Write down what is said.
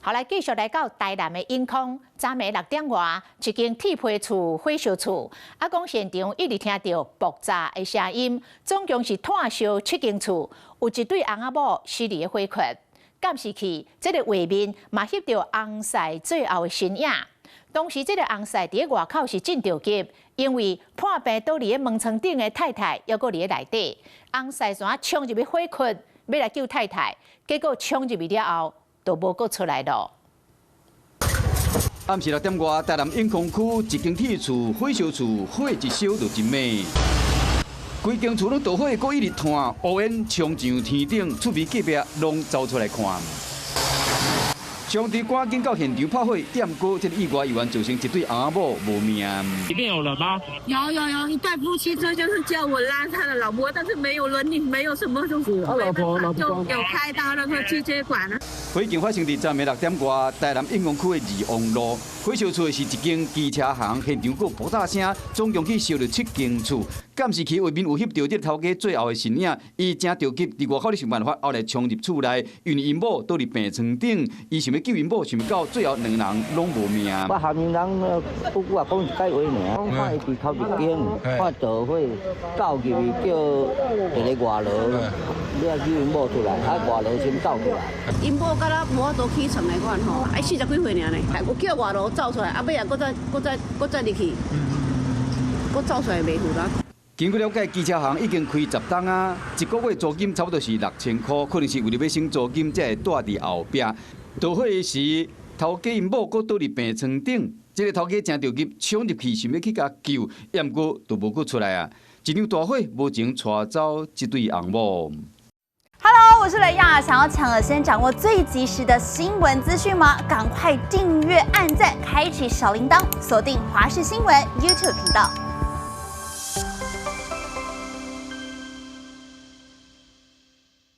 好來，繼續來到台南的永康，昨暝6點外，一間鐵皮厝火燒厝，啊，講現場一直聽著爆炸的聲音，總共是湠燒七間厝，有一對翁仔某死佇咧火窟。監視器這个畫面嘛翕著翁婿最後的身影。當時這个翁婿佇咧外口是真著急，因為破病倒佇咧門床頂的太太猶閣佇咧內底，翁婿怎衝入去火窟，欲來救太太，結果衝入去了後，就無閣出來咯。暗時6點外，台南永康區一間鐵厝火燒厝，火一燒就真猛，規間厝攏著火，閣一直湠烏煙衝上天頂，厝邊隔壁攏走出來看。傷者趕緊到現場拍火，毋過這个意外猶原造成一對翁仔某無命。裡面有人嗎？有有有，一對夫妻，這就是叫我拉他的老婆，但是沒有輪椅，沒有什麼東西，他老婆老就有開刀那個脊椎管了。火警發生佇昨暝6點外，台南永康區的二王路，火燒厝的是一間機車行，現場閣爆炸聲，總共去燒著七間厝。監視器畫面有翕著這頭家最後的身影，伊誠著急佇外口咧想辦法，後來衝入厝內，因為𪜶某倒佇病床頂，伊想欲救𪜶某，想袂到最後兩人攏無命。我下面人有久啊講一擺話爾，講看伊佇頭一間，看著火走入去叫一个外勞，欲來救𪜶某出來，啊外勞先走出來。𪜶某敢若無法度起床的款吼，啊40幾歲爾呢，有叫外勞走出來，啊尾仔閣再閣再閣再入去，閣走出來袂赴啦。根據了解，機車行已經開10冬啊，一個月租金差不多是6000箍，可能是為著欲省租金，才會蹛佇後壁。著火時，頭家𪜶某閣倒佇病床頂，這个頭家誠著急，衝入去想欲去共救，毋過就無閣出來啊！一場大火無情帶走這對翁某。 Hello，我是雷亞，想要搶先掌握最及時的新聞資訊嗎？趕快訂閱、按讚、開啟小鈴鐺，鎖定華視新聞 YouTube 頻道。